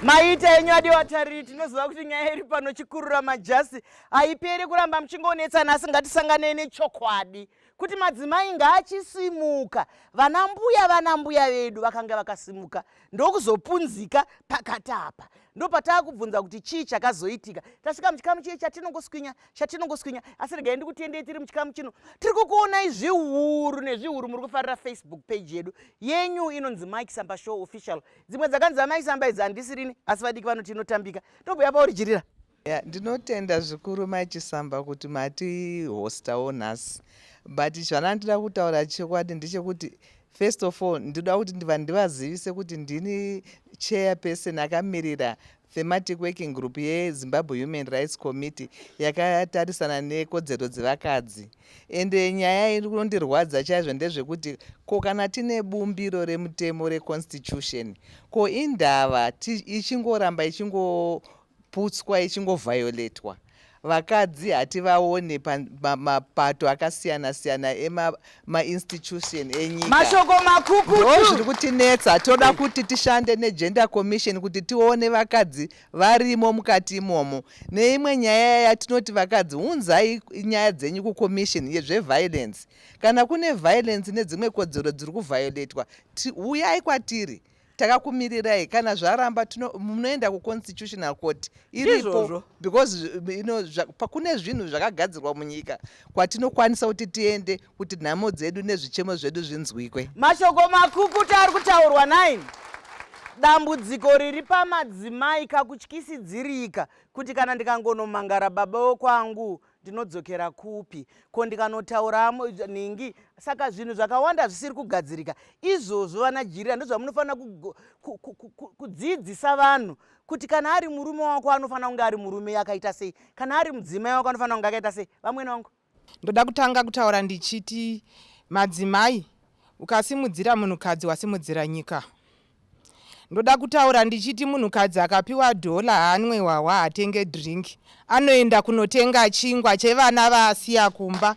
Maita enyu adiwa tariri, tinoziva kuti nyaya iri pano chikurura majasi haiperi kuramba muchingonetsana, asi ngatisanganei nechokwadi kuti madzimai ngaachisimuka. Vana mbuya, vana mbuya vedu vakanga vakasimuka ndokuzopunzika pakati apa, ndopataa kubvunza kuti chii chakazoitika. Tasvika muchikamu chiye chatinongoswinya chatinongoswinya, asi regai ndikutendei. Tiri muchikamu chino, tiri kukuonai zviuru nezviuru muri kufarira Facebook page yedu yenyu inonzi Mike Samba Show Official. Dzimwe dzakanzi aMike Samba idzi handisirini, asi vadiki vanoti inotambika. Ndobhuya pauri Jirira. Yeah, ndinotenda zvikuru Mai Chisamba kuti mati hostawo nhasi, but zvandandida kutaura chokwadi ndechekuti, first of all, ndinoda kuti ndivazivise kuti ndini chairperson akamirira thematic working group yeZimbabwe Human Rights Committee yakatarisana nekodzero dzevakadzi. Ende nyaya iri kunondirwadza chaizvo ndezvekuti, ko kana tine bumbiro remutemo reconstitution, ko indava ichingoramba ichingoputswa, ichingovhayoletwa? Vakadzi hativaone pamapato akasiyana siyana emainstitution enyika. Mashoko makukutu. Ndo zviri kutinetsa. Toda kuti tishande negender commission kuti tione vakadzi varimo mukati imomo. Neimwe nyaya yatinoti, vakadzi, unzai nyaya dzenyu kucommission yezveviolence. Kana kune violence nedzimwe kodzero dziri kuvhayoletwa, uyai kwatiri, takakumirirai. Kana zvaramba, munoenda kuconstitutional court iripo. Ndizvozvo. Because kune zvinhu zvakagadzirwa munyika kwatinokwanisa kuti tiende kuti nhamo dzedu nezvichemo zvedu zvinzwikwe. Mashoko makukutu ari kutaurwa 9. Dambudziko riri pamadzimai kakutyisidzirika kuti kana ndikangonomangara baba wekwangu ndinodzokera kupi? Ko ndikanotaura nhingi? Saka zvinhu zvakawanda zvisiri kugadzirika izvozvo. Vana Jirira, ndozvamunofanira kudzidzisa vanhu kuti kana ari murume wako anofanira kunge ari murume akaita sei, kana ari mudzimai wako anofanira kunge akaita sei. Vamwene vangu. Ndoda kutanga kutaura ndichiti, madzimai, ukasimudzira munhukadzi wasimudzira nyika. Ndoda kutaura ndichiti munhukadzi akapiwa dhola haanwe hwahwa, hatenge drink, anoenda kunotenga chingwa chevana vaasiya kumba.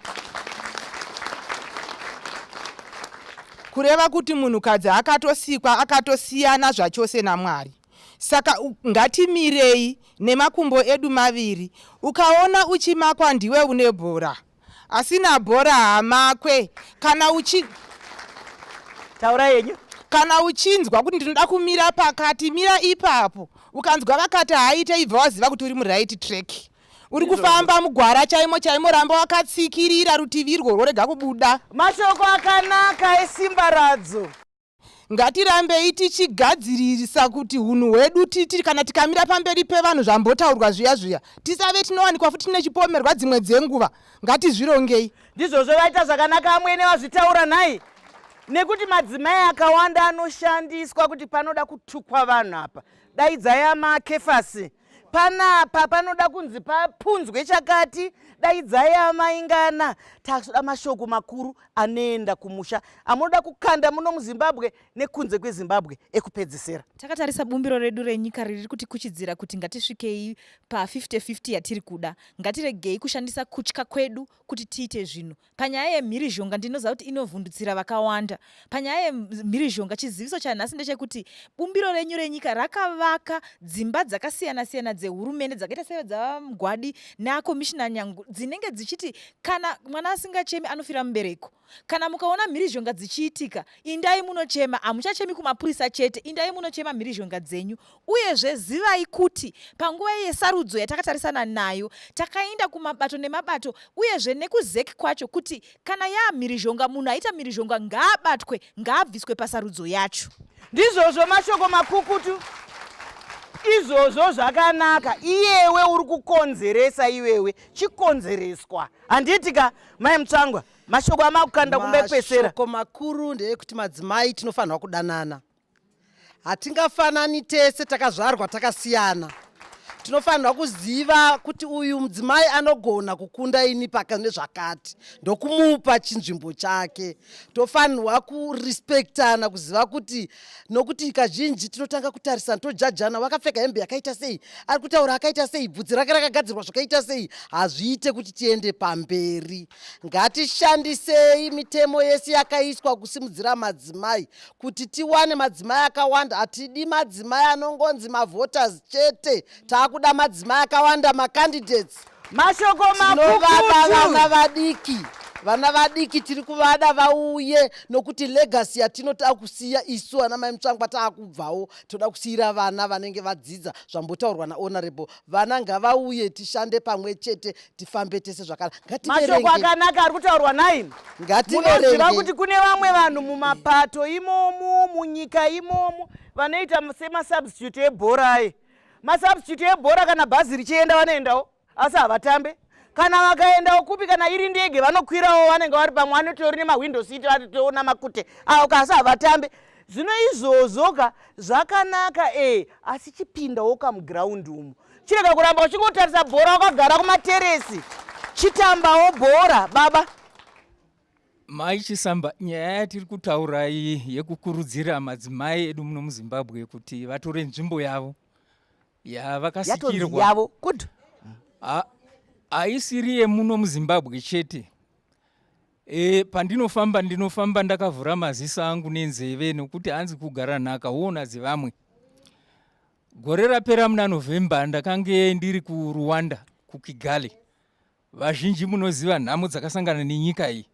Kureva kuti munhukadzi akatosikwa akatosiyana zvachose naMwari. Saka ngatimirei nemakumbo edu maviri. Ukaona uchimakwa, ndiwe une bhora. Asina bhora hamakwe. Kana uchi Taura yenyu. Kana uchinzwa kuti ndinoda kumira pakati, mira ipapo. Ukanzwa vakati haaite, ibva waziva kuti uri muright track, uri kufamba mugwara chaimo chaimo. Ramba wakatsikirira rutivi irworwo, rega kubuda. Mashoko akanaka esimba radzo. Ngatirambei tichigadzirisa kuti unhu hwedu titi kana tikamira pamberi pevanhu, zvambotaurwa zviya zviya, tisave tinowanikwa futi tine chipomerwa dzimwe dzenguva. Ngatizvirongei. Ndizvozvo, vaita zvakanaka amwene vazvitaura nhai, nekuti madzimai akawanda anoshandiswa kuti panoda kutukwa vanhu apa, daidzai amaKefasi, panapa panoda kunzi papunzwe chakati, daidzai amaingana. Takuda mashoko makuru anoenda kumusha amunoda kukanda muno muZimbabwe nekunze kweZimbabwe ekupedzisira. Takatarisa bumbiro redu renyika riri kutikuchidzira kuti ngatisvikei pa50-50 yatiri kuda. Ngatiregei kushandisa kutya kwedu kuti tiite zvinhu. Panyaya yemhirizhonga, ndinoziva kuti inovhundutsira vakawanda. Panyaya yemhirizhonga, chiziviso chanhasi ndechekuti bumbiro renyu renyika rakavaka dzimba dzakasiyana-siyana dzehurumende dzakaita sedzavaMugwadi neakomishina Nyangu, dzinenge dzichiti kana mwana asingachemi anofira mubereko. Kana mukaona mhirizhonga dzichiitika, indai munochema. Hamuchachemi kumapurisa chete, indai munochema mhirizhonga dzenyu. Uyezve zivai kuti panguva yesarudzo yatakatarisana nayo, takaenda kumabato nemabato uyezve nekuZEC kwacho kuti kana yaamhirizhonga, munhu aita mhirizhonga ngaabatwe, ngaabviswe pasarudzo yacho. Ndizvozvo, mashoko makukutu izvozvo zvakanaka. Iyewe uri kukonzeresa, iwewe chikonzereswa, handiti ka? Mai Mutsvangwa, mashoko amakukanda kumbepesera. Mashoko makuru ndeyekuti madzimai tinofanirwa kudanana. Hatingafanani tese, takazvarwa takasiyana. Tinofanirwa kuziva kuti uyu mudzimai anogona kukunda ini pane zvakati, ndokumupa chinzvimbo chake. Tofanirwa kurespektana, kuziva kuti, nokuti kazhinji tinotanga kutarisana, tojajana, wakapfeka hembe yakaita sei, ari kutaura akaita sei, bvudzi rake rakagadzirwa zvakaita sei. Hazviite kuti tiende pamberi. Ngatishandisei mitemo yese yakaiswa kusimudzira madzimai kuti tiwane madzimai akawanda. Hatidi madzimai anongonzi mavoters chete, taakuda madzimai akawanda, macandidates. Mashoko Tinovada vana makukutu. vadiki, vana vadiki tiri kuvada vauye, nokuti legacy yatinoda kusiya isu ana mai Mutsvangwa taakubvawo, toda kusiyira vana vanenge vadzidza zvambotaurwa nahonorable. Vana ngavauye, tishande pamwe chete, tifambe tese zvakanaka. Mashoko Ngativerenge. akanaka ari kutaurwa naini. Munoziva Ngativerenge. kuti kune vamwe vanhu mumapato imomo, munyika imomo, vanoita semasubstitute ebhora aye. Masubstitute ebhora, kana bhazi richienda vanoendawo, asi havatambe. Kana vakaendawo kupi, kana iri ndege vanokwirawo, vanenge vari pamwe vanotori nemahwindo seat, vatoona makute avo, kasi havatambe. Zvino izvozvo ka zvakanaka e, asi chipindawo kamuground umu, chirega kuramba uchingotarisa bhora wakagara kumateresi, chitambawo bhora, baba. Mai Chisamba, nyaya yatiri kutaura iyi yekukurudzira madzimai edu muno muZimbabwe kuti vatore nzvimbo yavo Yatonzi yavakasikirwa yavo, good. Haisiri yemuno muZimbabwe chete. Pandinofamba ndinofamba ndakavhura maziso angu nenzeve, nokuti hanzi kugara nhaka huona dzevamwe. Gore rapera muna November ndakange ndiri kuRwanda, kuKigali. Vazhinji munoziva nhamo dzakasangana nenyika iyi,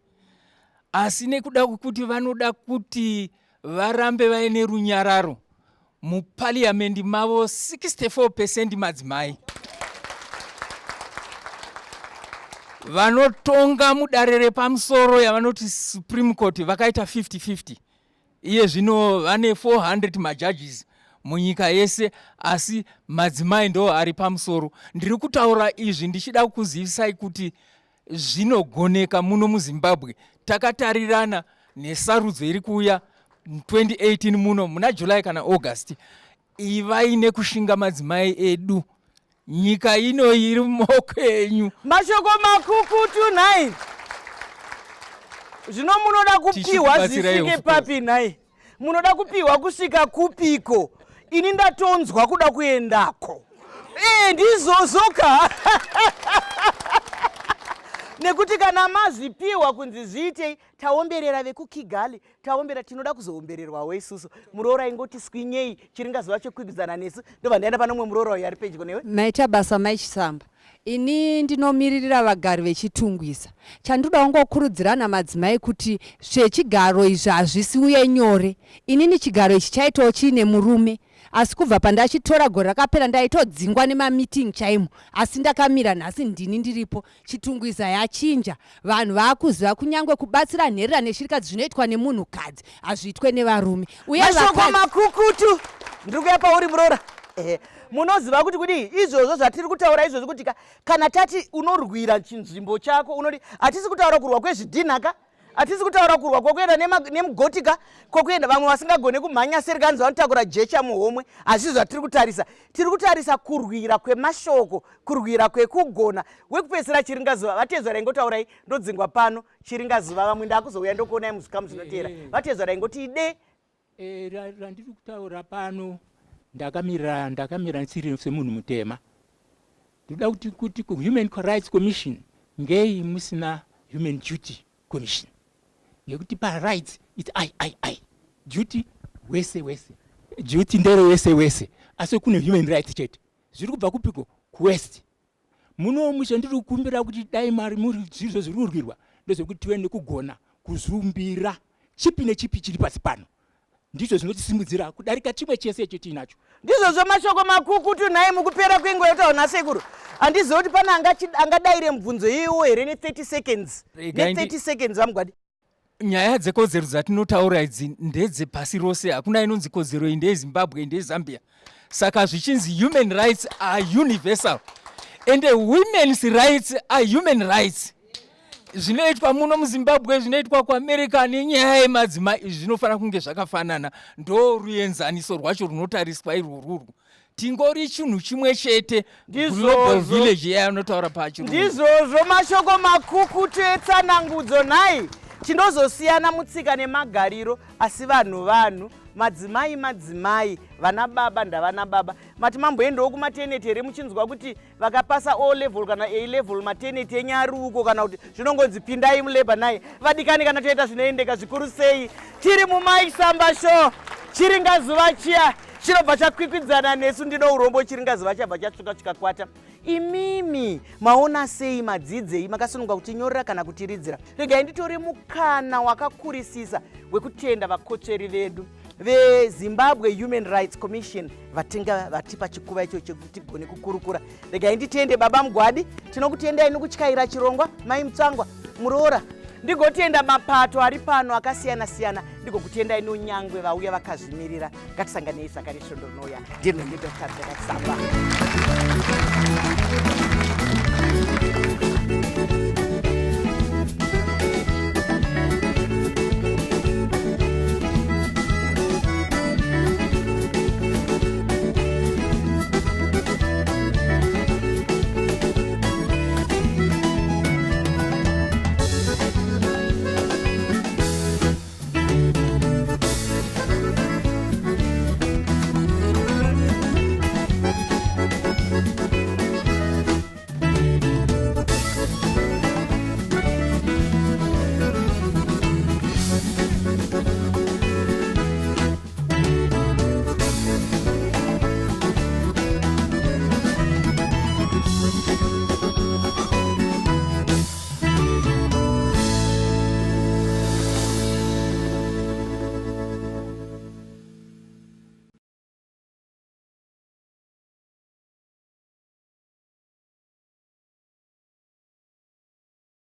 asi nekuda kwekuti vanoda kuti varambe vaine runyararo mupariamendi mavo, 64% madzimai. Vanotonga mudare repamusoro yavanoti Supreme Court vakaita 50-50. Iye zvino vane 400 majudges munyika yese, asi madzimai ndo ari pamusoro. Ndiri kutaura izvi ndichida kukuzivisai kuti zvinogoneka muno muZimbabwe. Takatarirana nesarudzo iri kuuya 2018 muno muna July kana August. Ivai nekushinga, madzimai edu, nyika ino iri mumaoko enyu. Mashoko makukutu nhai. Zvino munoda kupiwa Tichikubatsirai, zvisvike of course. papi nhai? Munoda kupiwa kusvika kupiko? Ini ndatonzwa kuda kuendako. E, ndizvozvoka, nekuti kana mazvipiwa kunzi zviitei, taomberera vekuKigali, taombera, tinoda kuzoombererwawo isusu. Muroora, ingoti swinyei chiringazuva chekwikwidzana nesu. Ndobva ndaenda pano mumwe muroora uyo ari pedyo newe. Maita basa, Mai Chisamba. Ini ndinomiririra vagari veChitungwiza. Chandoda kungokurudzirana madzimai kuti zvechigaro izvi hazvisi uye nyore. Inini chigaro ichi chaitawo chiine murume, asi kubva pandachitora gore rakapera ndaitodzingwa nemameeting chaimo, asi ndakamira. Nhasi ndini ndiripo. Chitungwiza yachinja, vanhu vaakuziva kunyange kubatsira nherera neshirikadzi zvinoitwa nemunhukadzi, hazviitwe nevarume. Uye Mashoko makukutu. Ndiri kuya pauri, muroora. Ehe, munoziva kuti kudii izvozvo zvatiri kutaura izvozvo, kuti kana tati unorwira chinzvimbo chako, unodi, hatisi kutaura kurwa kwezvidhinha ka, hatisi kutaura kurwa kwokuenda nemugoti ka, kwokuenda vamwe vasingagone kumhanya serikanzi vanotakura jecha muhomwe. Hazvisi zvatiri kutarisa. Tiri kutarisa kurwira kwemashoko, kurwira kwekugona. Wekupedzisira, Chiringazuva. Vatezvara, ingotaurai, ndodzingwa pano. Chiringazuva, vamwe ndakuzouya ndokuonai muzvikamu zvinoteera. Vatezvara, ingoti ide. Randiri kutaura pano, ndakamira ndisiri semunhu mutema. Ndoda kuti kuHuman Rights Commission ngei musina Human Duty Commission? Ngekuti parights its i i i duty wese wese, duty ndere wese wese, asi kune human rights chete. Zviri kubva kupiko? KuWest munomu. Chandiri kukumbira kuti dai mari muri zvizvo zviri kurwirwa ndezvekuti tive nekugona kuzviumbira chipi nechipi chiri pasi pano. Ndizvo zvinotisimudzira kudarika chimwe chese icho tiinacho. Ndizvozvo, mashoko makukutu nhai. Mukupera kwenguva yotaura nasekuru, handizivi kuti pane angadayire mubvunzo iyiwo here ne30 seconds. Regai Ne30 seconds, VaMugwadi. Nyaya dzekodzero dzatinotaura idzi ndedzepasi rose. Hakuna inonzi kodzero iyi ndeyeZimbabwe, ndeyeZambia. Saka zvichinzi human rights are universal and women's rights are human rights, zvinoitwa muno muZimbabwe, zvinoitwa kuAmerica nenyaya yemadzimai, izvi zvinofanira kunge zvakafanana. Ndo ruenzaniso rwacho runotariswa irworurwu. Tingori chinhu chimwe chete, global village yayanotaura pachirungu. Ndizvozvo, mashoko makukutu etsanangudzo. Nhai, chinozosiyana mutsika nemagariro, asi vanhu vanhu, madzimai madzimai, vana baba ndavana baba. Mati mamboendawo kumateneti here muchinzwa kuti vakapasa O level kana A level mateneti enyu ari uko, kana kuti zvinongonzi pindai mulabor? Nai vadikani, kana toita zvinoendeka zvikuru sei tiri muMaisamba Show. Chiringazuva chiya chinobva chakwikwidzana nesu. Ndino urombo, chiringazuva chabva chatsvuka chikakwata. Imimi maona sei? Madzidzei? Makasununga kutinyorera kana kutiridzira. Regai nditore mukana wakakurisisa wekutenda vakotsveri vedu veZimbabwe Human Rights Commission vatenga vatipa chikuva icho chekuti tigone kukurukura. Regai nditende baba Mugwadi, tinokutendai nokutyaira chirongwa, mai Mutsvangwa, muroora. Ndigotenda mapato ari pano akasiyana siyana, ndigokutendai nonyangwe vauya vakazvimirira. Ngatisanganei zvakare svondo rinouya. Ndinwe ndiDr Tsamba.